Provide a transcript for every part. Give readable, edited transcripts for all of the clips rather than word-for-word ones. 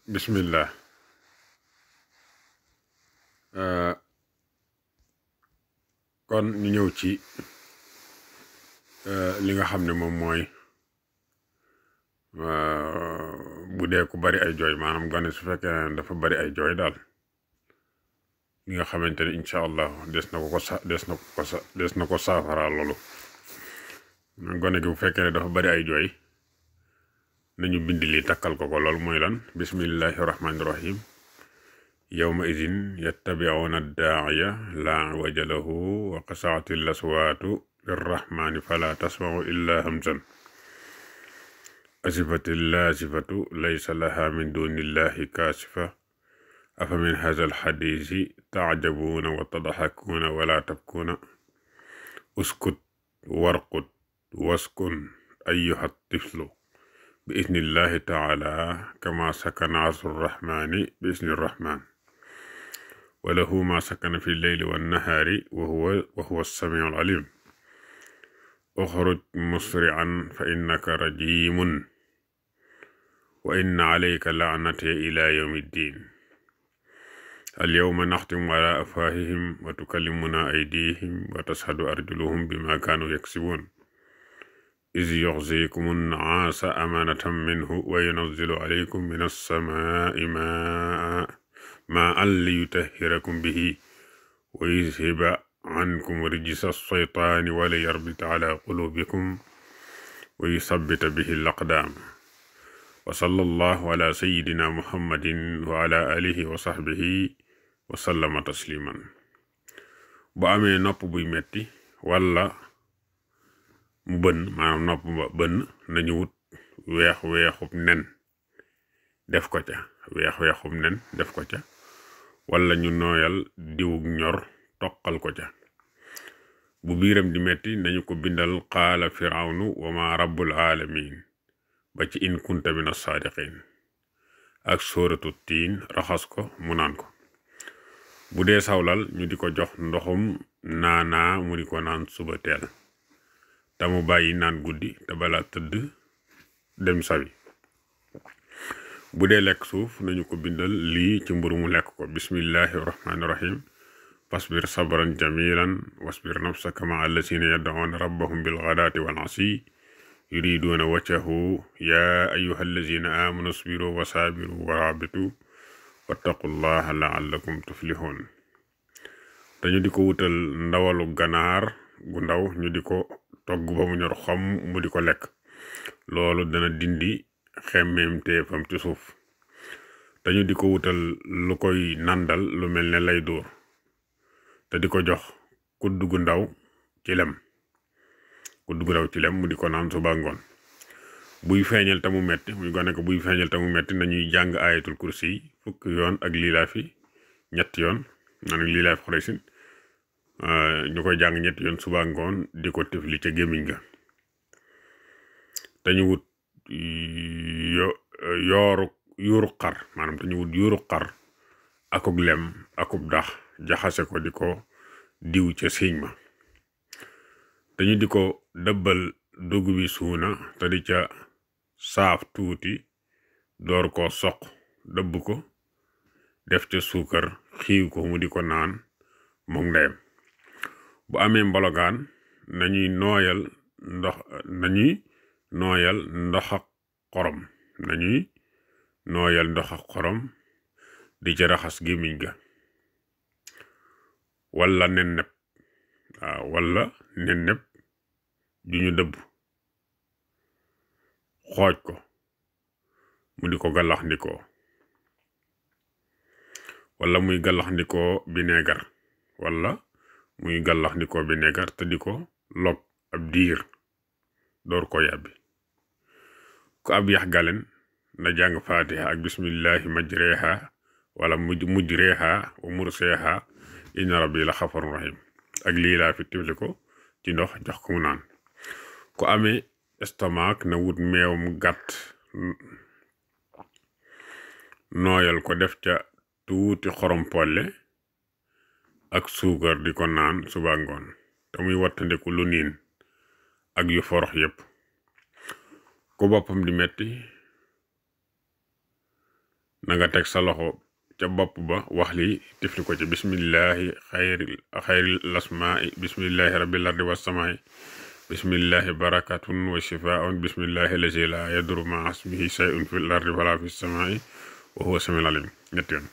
bismillah. kon ñu ñëw ci li nga xam ne moom mooy bu dee ku bari ay jooy maanaam gone su fekkee dafa bari ay jooy daal li nga xamante ne incha allah des na ko saafara loolu gone gi bu fekkee ne dafa bari ay jooy nañu bind li takkal ko loolu mooy lan bismillahi rahmaani rahim yawma idin yattabi'una ad-da'iya laa iwaja lahu wa qasa'ati l-aswaatu lirrahmani fala tasma'u illa hamsan asifati l-aasifatu laysa laha min dunillahi kaasifa afa min hadha al-hadisi ta'jabuuna wa tadhakuuna wala tabkuuna uskut warqut waskun ayyuha tiflu bi idnillahi ta'ala kama sakana arsu rrahmani bi idni rrahman wa lahu ma sakana fi lleyli wannahaari wa huwa as-sami'u al-alim uxruj musri'an fa innaka rajimun wa inna alayka la'nati ila yawmi ddin al-yawma naxtimu ala afwaahihim wa tukallimuna aydihim wa tashhadu arjuluhum bima kaanu yaksibun iz yuxzikum an-nu'aasa amaanatan minhu wa yunazzilu alaykum mina as-samaa'i maa'an liyutahhirakum bihi wa yuzhiba ankum rijsa as-shaytaani wa liyarbita ala quluubikum wa yusabbita bihi al-aqdaam wa sallallahu ala sayyidina muhammadin wa ala alihi wa sahbihi wa sallama tasliman. bu amee nopp buy metti wala mu bënn maanaam nopp ba bënn nañu wut weexub nen def ko ca weexub nen def ko ca wala ñu nooyal diwug ñor toqal ko ca. bu biiram di metti nañu ko bindal qaala firawnu wa ma rabbul alamin ba ci in kunta min as-saadiqin ak sóoratu tiin raxas ko mu naan ko. bu dee sawlal ñu di ko jox ndoxum naanaa mu di ko naan suba teel te mu bàyyi naan guddi te bala tëdd dem sawi. bu dee lekk suuf nañu ko bindal lii ci mburu mu lekk ko bismillahi rahmaani rahim fasbir sabran jamilan wasbir nafsaka ma allasina yad'una rabbahum bilghadaati wal ashi yuriduna wajhahu ya ayyuha allazina amanu isbiru wa sabiru wa rabitu wattaqullaha la'allakum tuflihun. dañu di ko wutal ndawalu ganaar gu ndaw ñu di ko togg ba mu ñor xom mu di ko lekk loolu dana dindi xemmeem teefam ci suuf. dañu di ko wutal lu koy nandal lu mel ne lay dóor te di ko jox kudd gu ndaw ci lem mu di ko naan suba ngoon. buy feeñal te mu metti muy gone ko buy feeñal te mu metti nañuy jàng ayatul kursi fukk yoon ak liilaafi ñetti yoon naan liilaafi xoreysin ñu koy jàng ñetti yoon suba ngoon di ko tifli ca gémmiñ ga. dañu wut yuuru xar maanaam dañu wut yuuru xar akub lem akub dax jaxase ko di ko diw ca siiñ ma. dañu di ko dëbbal dugubi suuna te di ca saaf tuuti door ko soq dëbb ko def ca suukar xiiw ko mu di ko naan moom ndeyam. bu amee mbologaan nañuy nooyal ndox ak xorom di ca raxas gémmiñ ga wala nenneb ju ñu dëbb xooj ko mu di ko gàllaxndikoo wala muy gàllaxndikoo bineegar te di ko log ab diir door ko yàbbi. ku ab yax galen na jàng fatiha ak bismillahi majreha wala mujreha wa murseha inna rabbi la xafarun rahim ak lii laa fi tifli ko ci ndox jox ko mu naan. ku amee estomac na wut meewum gàtt nooyal ko def ca tuuti xorom polle ak suukar di ko naan suba ngoon te muy wattandiku lu niin ak yu forox yépp. ku boppam di metti na nga teg sa loxo ca bopp ba wax li tifli ko ci bismillahi xayril lasmaai bismillahi rabbil ardi wassamaa'i bismillahi barakatun wa shifaa'un bismillahi lazi la yadurru ma'a ismihi shay'un fil ardi wala fis samaa'i wa huwa samiul alim ñetti yoon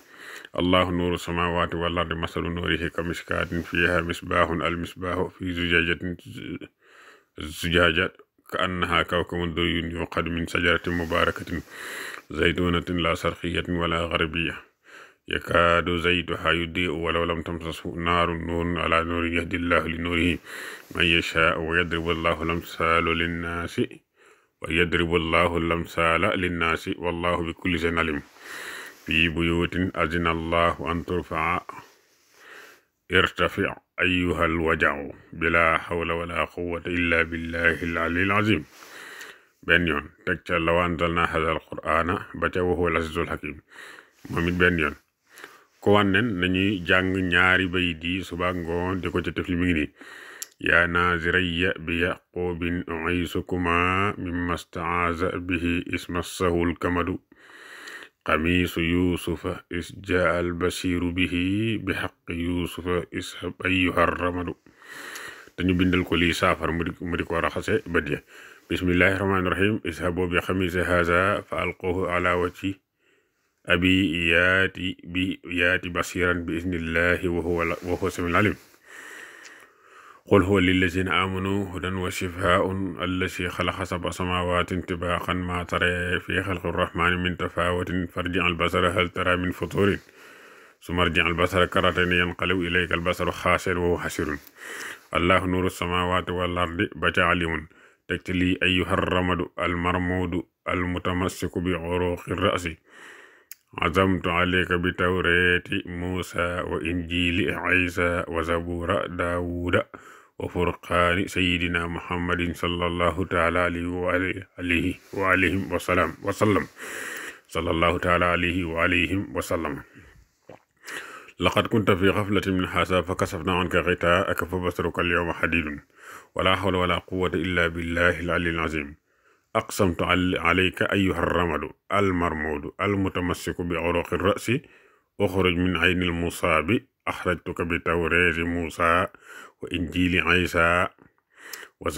allahu nuuru samawati wal ardi masalu nuurihi kamiskaatin fiha misbahun al misbahu fi zujaaja ka annaha kawkabun durriyun yuqadu min shajaratin mubarakatin zaytunatin la sharqiyyatin wala gharbiyyah yakaadu zaytuha yudii'u walaw lam tamsashu naarun nuurun ala nuurin yahdi llahu li nuurihi man yashaa'u wa yadribu llahu lamsaala linnaasi wallahu bi kulli shay'in alim fi buyutin azina allahu an turfa'a irtafi ayyuha alwaja'u bila hawla wala quwwata illa billahi al-aliyyil azim benn yoon teg ca law anzalna hadha al-qur'ana ba ca wa huwa al-azizul hakim moom it benn yoon ko wannen nañuy jàng ñaari bayit yi suba ngoon di ko ca tefli mi ngi nii yaa naazirayya bi yaqubin u'aysukuma mimma sta'aza bihi ismassahu al-kamadu qamiisu yuusufa is jaa al-basiiru bihi bi haqqi yuusufa ishab ayyuha ramadu dañu bindal ko lii saafara mu di ko raxase bët ya bismillahi rahmaani rahim ishabu bi xamiisi haza fa alquhu ala wajhi abi yaati basiran bi iznillahi wa huwa samiul alim qul huwa lillazina amanu hudan wa shifaa'un allazi xalaqa sab'a samaawatin tibaaqan ma tara fi xalqi rahmani min tafawutin farji al-basara hal tara min futurin summa arji al-basara karratayni yanqalib ilayka al-basaru xaasi'an wa huwa hasiirun allahu nuuru samawati wal ardi ba ca alimun teg ci lii ayyuha ramadu al-marmuudu al-mutamassiku bi uruqi ra'si azamtu alayka bi tawreeti Muusa wa injili Isa wa zabura Daawuda wa furqaani sayidina Muhammadin sallallahu taala alayhi wa alayhim wa sallam sallallahu taala alayhi wa alayhim wa sallam laqad kunta fi ghaflatin min haadha fa kashafna anka ghitaa'aka fa basaruka al-yawma hadiidun wala hawla wala quwwata illa billahi al-aliyyil azim aqsamtu alayka ayyuha ramadu almarmuudu almutamassiku bi uruqi rasi uxruj min ayni almusaabi axrajtuka bi tawreeti muusa wa injili isa wa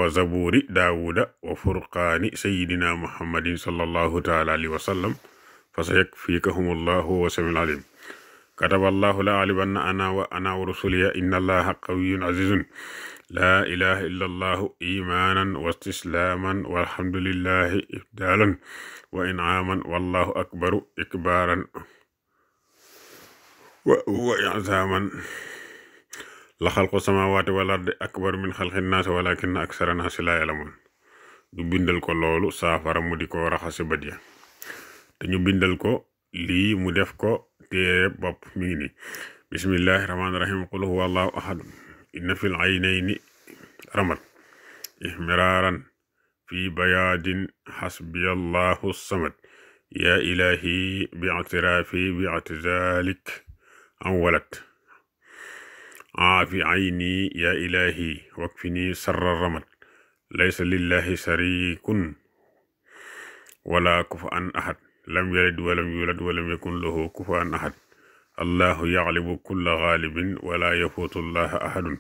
zaburi daawuda wa furqaani sayidina muhammadin sallallahu taala alayhi wa sallam fa sayakfikahum allahu wa samiul alim kataba allahu la aghlibanna ana wa rusuliya inna allaha qawiyyun azizun laa ilaha illa allahu imaanan wa istislaaman walhamdulillahi ibdaalan wa inaaman wallahu akbaru ikbaaran wa i'zaaman la xalqu samaawaati wal ardi akbar min xalqi naasi walaakinna aksara naasi laa ya'lamuun ñu bindal ko loolu saafara mu di ko raxase bët ya te ñu bindal ko lii mu def ko téere bopp mi ngi nii bismillahi rahmaani rahim qul huwa allahu ahad inna fil aynayni ramat ihmiraaran fi bayaadin xasbiyallahu samad yaa ilahi bi'tiraafi bi'tizalik an walat aafi ayni yaa ilahi wakfini sarra ramat laysa lillahi sharikun wala kufuwan ahad lam yalid walam yulad walam yakun lahu kufuwan ahad allahu yaglibu kulla gaalibin wala yafuutu allaha ahadun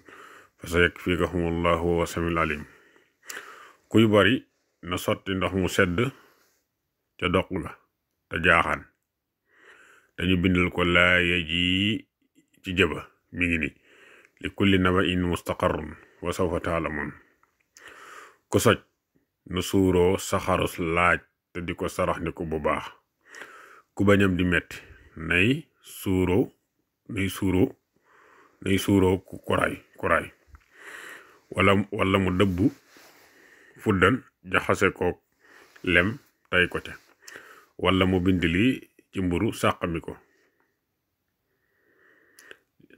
fa sayakfikahum allahu wa samiul alim kuy bari na sotti ndox mu sedd ca doq ga te jaaxaan dañu bindal ko laaya ji ci jëba mi ngi ni li kulli naba'in mustaqarrun wa sawfa ta'lamun ku soj nu suuroo saxarus laaj te di ko sarax ni ko bu baax ku bañam di metti nay suuroo ku kuraay wala mu dëbbu fuddan jaxase ko lem tay ko ca wala mu bind lii ci mburu sàqami ko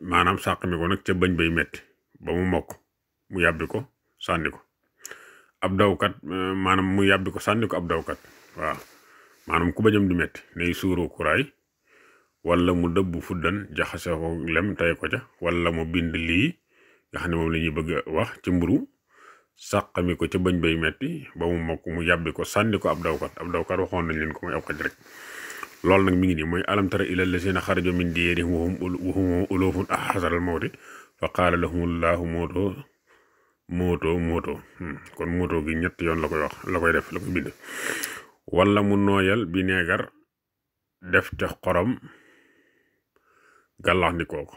maanaam sàqami ko nag ca bañ bay metti ba mu mokk mu yàbbi ko sànni ko ab dawkat maanaam mu yàbbi ko sànni ko ab dawkat waaw maanaam ku bañam di metti nay suuroo kuraay wala mu dëbbu fuddan jaxase ko lem tay ko ca wala mu bind lii nga xam ne moom la ñuy bëgg a wax ci mburu sàqami ko ca bëñ bay metti ba mu mokk mu yàbbi ko sànni ko ab dawkat waxoon nañ leen ko mooy ab xaj rek loolu nag mi ngi nii mooy alam tara ila lazina xaraju min diyarihim wa hum ulufun ahzaral mawti fa qaala lahumullahu mooto kon mooto gi ñett yoon la koy wax la koy def la koy bind wala mu nooyal bineegar def ca xorom gàllax ndi kooko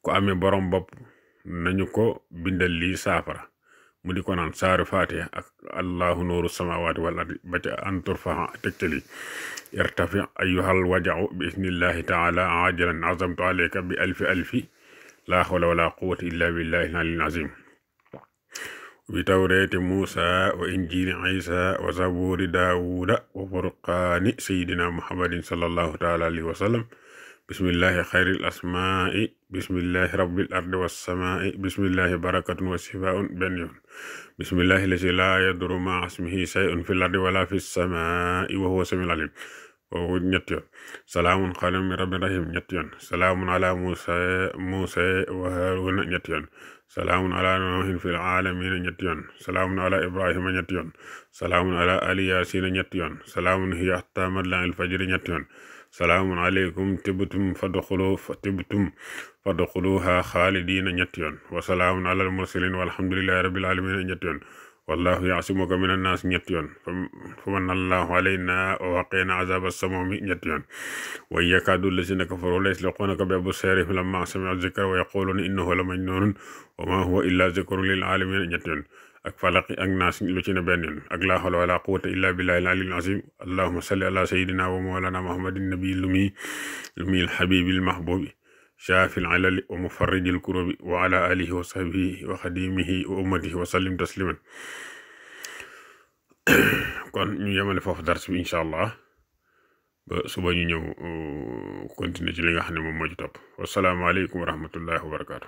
ku amee borom bopp nañu ko bindal lii saafara mu di ko naan saaru faatiha ak allahu nuuru samawati wal ardi ba ca anturfaha tegtali irtafi ayyuhal waja'u bi isnillahi taala ajalan azamtu alayka bi alfi la hawla wala quwwata illa billahi al-aliyyil azim bi tawreeti Muusa wa injiili Isa wa zabuuri Daawuda wa furqaani sayyidina Muhammadin sallallahu taala alayhi wa sallam bismillahi xayril asmaai bismillahi rabbil ardi wassamaa'i bismillahi barakatun wa sifaa'un benn yoon bismillahi lazi laa yadurru ma'a ismihi shay'un fil ardi wala fis samaa'i wa huwa samiul alim boobu ñetti yoon salaamun qawlan min rabbin rahim ñetti yoon salaamun ala Muusa wa Haaruna ñetti yoon salaamun ala Nuuhin fil aalamiina ñetti yoon salaamun ala Ibrahima ñetti yoon salaamun ala ali Yaasiin ñetti yoon salaamun hiya hattaa matla'il fajri ñetti yoon salaamun aleykum tibtum fadxuluha xaalidiina ñetti yoon wa salaamun alal mursaliin walhamdulillahi rabbil aalamiin ñetti yoon wallahu yaasimuka min annaas ñetti yoon fa manna allahu alayna wa waqina azaba samumi ñetti yoon wa yakaadu lazina kafaru la yasliquunaka bi absaarihim lamma sami'u zikra wa yaquluuna innahu la majnuun wa ma huwa illa zikrun lil aalamiin ñetti yoon ak falaqi ak naas lu ci ne benn yoon ak laa hawla wala quwwata illa billahi al-aliyyil azim allahumma salli ala sayyidina wa mawlana muhammadin nabiyil ummi al habibil mahbubi shaafil alali wa mufarrijil kurubi wa ala alihi wa sahbihi wa xadimihi wa ummatihi wa sallim tasliman kon ñu yemale foofu dars bi incha allah ba suba ñu ñëw continuer ci li nga xam ne moom moo ci topp wasalaamaaleykum wa rahmatullahi wa barakaatu